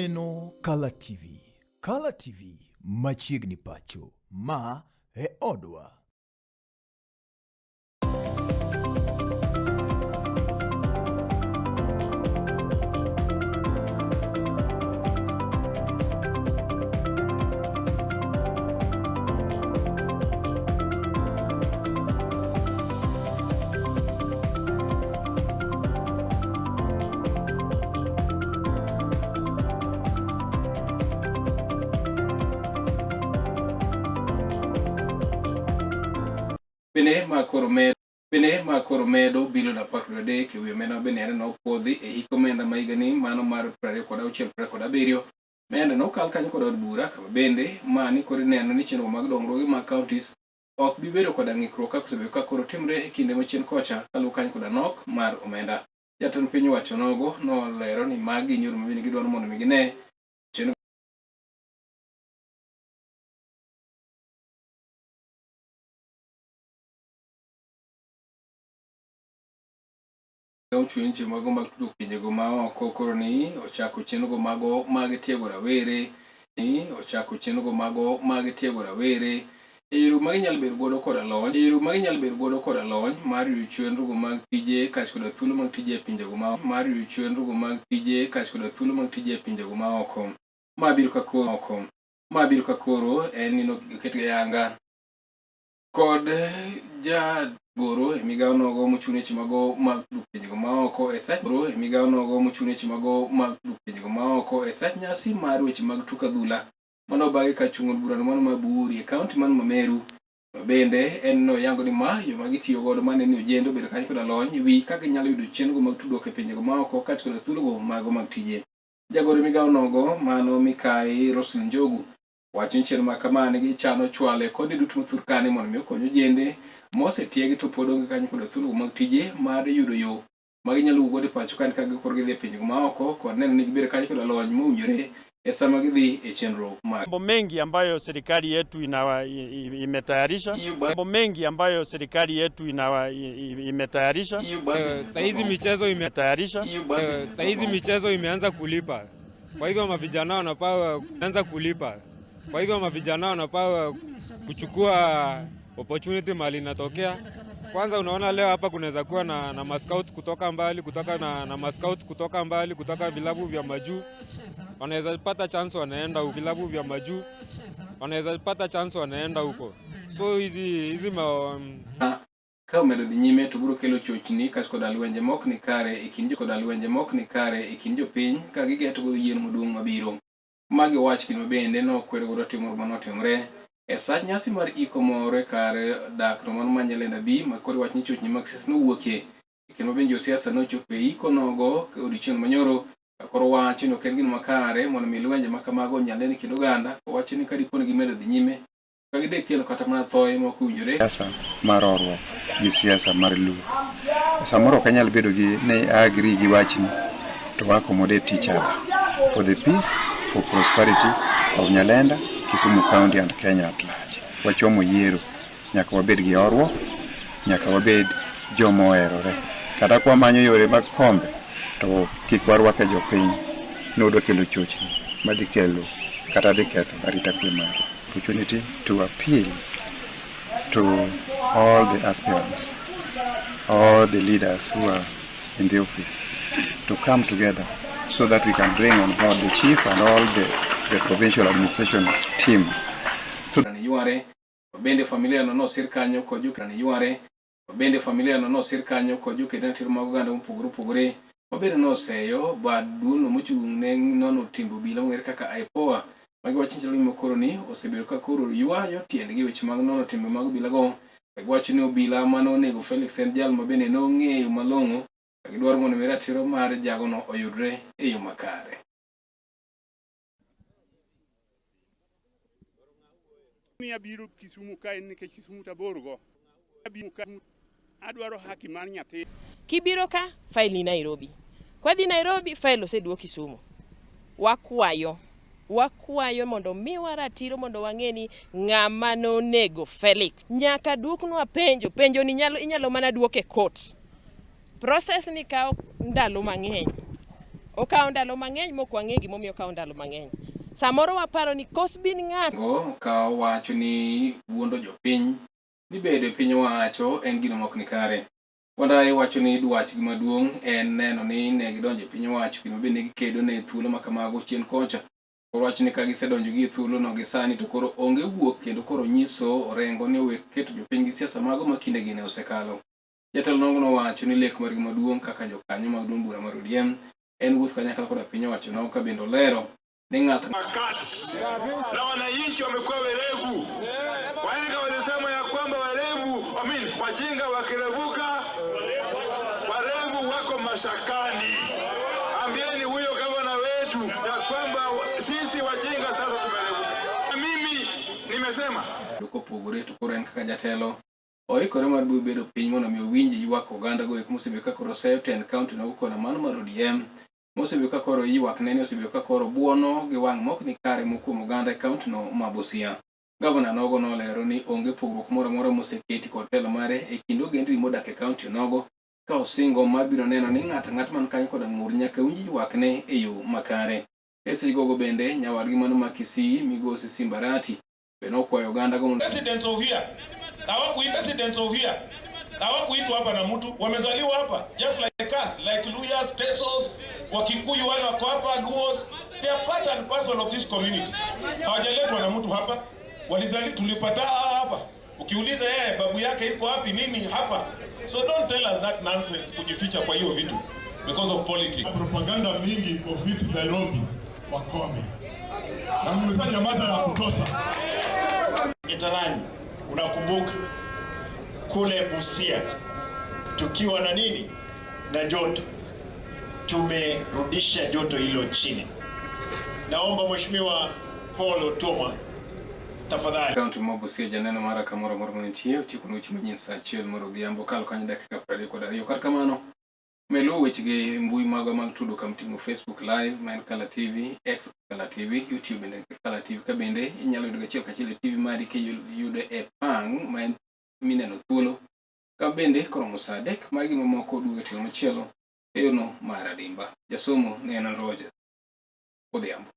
Ineno Kala TV. Kala TV machiegni pacho. Ma e odwa. Bende ma koro med bende ma koro medo bilion 13 e wi omenda ma bende nopuodhi e hik omenda ma higani mano mar 26 27 menda nokal kanyo kod od bura kama bende mani koro ineno ni chenro mag dongruoge mag counties ok bi bedo koda ng'ikruok kaka osebedo ka koro timre e kinde machien kocha kaluwo kanyo koda nok mar omenda. Jatend piny owacho nogo nolero ni magi gin yore ma bende gidwaro mondo mi gine chenro ochwenche mago mag tudo pinjego ma oko koro ni ochako chenrogo mago mag tiego rawere ni ochako chenrogo mago mag tiego rawere e yore ma ginyalo bedo godo koda lony e yore ma ginyalo bedo godo koda lony mar yudo chenrogo mag tije kaachiel koda thuolo mag tije e pinjego ma mar yudo chenrogo mag tije kaachiel koda thuolo mag tije e pinjego ma oko. Ma biro ka koro oko. Ma biro ka koro en ni noketgi ayanga kod jagoro e migawo nogo mochung' ne weche mago mag pinjego maoko e sach goro e migawo nogo mochung' ne weche mago mag pinjego maoko e sach nyasi mar weche mag tuk adhula mano obagi ka chung' od burano mano ma Buuri e kaunti man Mameru. Bende en noyango ni ma yo ma gitiyo godo mane ni ojende obedo kanyo koda lony e wi kaka ginyalo yudo chenro mag tudruok e pinjego maoko kaachiel koda thuologo mago mag tije. Jagoro e migawo nogo mano Mikai Roslyn Njogu wacho ni chenro ma kama ne gichano chwalo e konde duto ma thurkani mondo mi okony ojende mosetiegi to pod onge kanyo koda thuologo mag tije mar yudo yo ma ginyalo wuok godo e pacho ka ka koro gidhi e pinjego maoko kod neno ni gibedo kanyo koda lony mowinjore e sama gidhi e chenro mag Mambo mengi ambayo serikali yetu inawa, imetayarisha. Mambo mengi ambayo serikali yetu inawa, imetayarisha. Saizi michezo imetayarisha. Saizi michezo imeanza kulipa, kwa hivyo mavijana wanapaa kuanza kulipa, kwa hivyo mavijana wanapaa kuchukua opportunity mali inatokea. Kwanza unaona leo hapa kunaweza kuwa na mascout kutoka mbali kutoka na mascout kutoka mbali kutoka vilabu vya majuu wanaweza pata chance wanaenda huko, vilabu vya majuu wanaweza pata chance wanaenda huko, so hizi hizi ma, Ka omedo dhi nyime to biro kelo chochni kaachiel koda lwenje mok ni kare e kind koda lwenje mok ni kare e kind jopiny ka gigeto godo yiero maduong' mabiro. Magi wach kendo bende nokwedo godo tim moro manotimore e sach nyasi mar iko moro e kar dak no mano ma Nyalenda B ma koro wach ni chochni mag siasa nowuokie e kendo bende josiasa nochopo e iko nogo e odiochieng' manyoro koro wacho ni ok en gino makare mondo mi lwenje ma kamago onyal neno e kind oganda owacho ni ka dipo ni gimedo dhi nyime ka gidek kelo kata mana thoye ma ok owinjore. Siasa mar horuok gi siasa mar luor. Samoro ok anyal bedo gi ni I agree gi wachni to wa accommodate each other for the peace, for prosperity of Nyalenda, Kisumu County and Kenya at large. Wachomo yiero, nyaka wabed gi horuok, nyaka wabed joma oherore. Kata kwamanyo yore mag kombe to kik warwak e jopiny ni wadwa kelo chochni madhi kelo kata dhi ketho arita kwe marwa. Opportunity to appeal to all the aspirants, all the leaders who are in the office to come together so that we can bring on board the chief and all the provincial administration team. So yware bende familia no nosir kanyo kod jokene yware bende familia no nosir kanyo kod joked ratiro mag oganda mopogore opogore mabende noseyo bad duolno mochung' ne nono timbe obila mong'ere kaka IPOA magiwacho ni chalo gima koro ni osebedo ka koro ywayo tiendgi weche mag nono timbe mag obilago. Giwacho ni obila mane onego Felix en jal ma bende nong'eyo malong'o ka gidwaro mondo mi ratiro mar jagono oyudre e yo makare. Miya biro Kisumu ka en nikech Kisumu taborgo. Adwaro haki mar nyathi. Kibiro ka, file ni Nairobi. Kwadhi Nairobi, file oseduok Kisumu. Wakwayo, wakwayo mondo miwa ratiro mondo wang'e ni ng'ama nonego Felix. Nyaka duoknwa penjo, penjo ni nyalo, inyalo mana duok e court. Process ni kawo ndalo mang'eny. Okawo ndalo mang'eny mok wang'e gimomiyo okawo ndalo mang'eny. Samoro waparo ni kos bin ng'ato Go ka owacho ni wuondo jopiny ni bedo e piny owacho en gino mok ni kare. Wandayi wacho ni dwachgi maduong' en neno ni ne gidonjo e piny owacho kendo bende gikedo ne thuolo ma kamago chien kocha. Koro wacho ni ka gisedonjo gi e thuolono gi sani to koro onge wuok kendo koro nyiso Orengo ni owek keto jopiny gi siasa mago ma kindegi ne osekalo. Jatelo nogo nowacho ni lek margi maduong' kaka jokanyo mag duond bura mar ODM en wuoth kanyakla koda piny owacho no ka bende olero ni ng'ato Kati na wananchi wamekuwa werevu. Wahenga walisema ya kwamba werevu, I mean, wajinga wakirevuka, werevu wako mashakani. Ambieni huyo gavana wetu ya kwamba sisi wajinga sasa tumerevuka. Na mimi nimesema kopogore to koro en kaka jatelo oikore mar bedo piny mondo mi owinj ywak oganda go eko mosebedo ka koro seyo tend kaunti nogo koda mano mar ODM mosebedo ka koro ywak nene osebedo ka koro buono gi wang' mok ni kare mokuom oganda e kaunti no ma Busia. Gavana nogo nolero ni onge pogruok moro amora moseketi kod telo mare e kind ogendni modak e kaunti nogo ka osingo mar biro neno ni ng'ato ang'ata man kanyo koda ng'ur nyaka winj ywakne e yo makare. E seche bende nyawadgi mano ma Kisii migosi Simbarati bende nokwayo oganda go mondo Residents of here hawakuitwa residents of here hawakuitwa hapa na mtu, wamezaliwa hapa just like us, like Luyas, Tesos, Wakikuyu wale wako hapa, Luos, they are part and parcel of this community. Hawajaletwa na mtu hapa, walizali tulipata hapa. Ukiuliza yeye babu yake iko wapi nini hapa. So don't tell us that nonsense, kujificha kwa hiyo vitu because of politics. Propaganda mingi kwa ofisi Nairobi wakome, na nimesha ya kutosha. Italanyi, unakumbuka kule Busia tukiwa na nini na joto, tumerudisha joto hilo chini. Naomba Mheshimiwa Paul Otuoma tafadhali. Kaunti ma Busia janeno mara kamoro amora mantie otieko weche manyien saa achiel mar odhiambo kalo kanyo dakika 32. Kata kamano meluwo wechegi e mbui magwa mag tudo kama Facebook Live ma en Kala TV, X Kala TV, YouTube bende Kala TV ka bende inyalo yudo achiel kachiel e TV mari kiyude e pang' ma en mineno thuolo ka bende koromo saa 3 magi mamoko duogo e tielo machielo e yono mar adimba. Jasomo ne en Roger Odhiambo.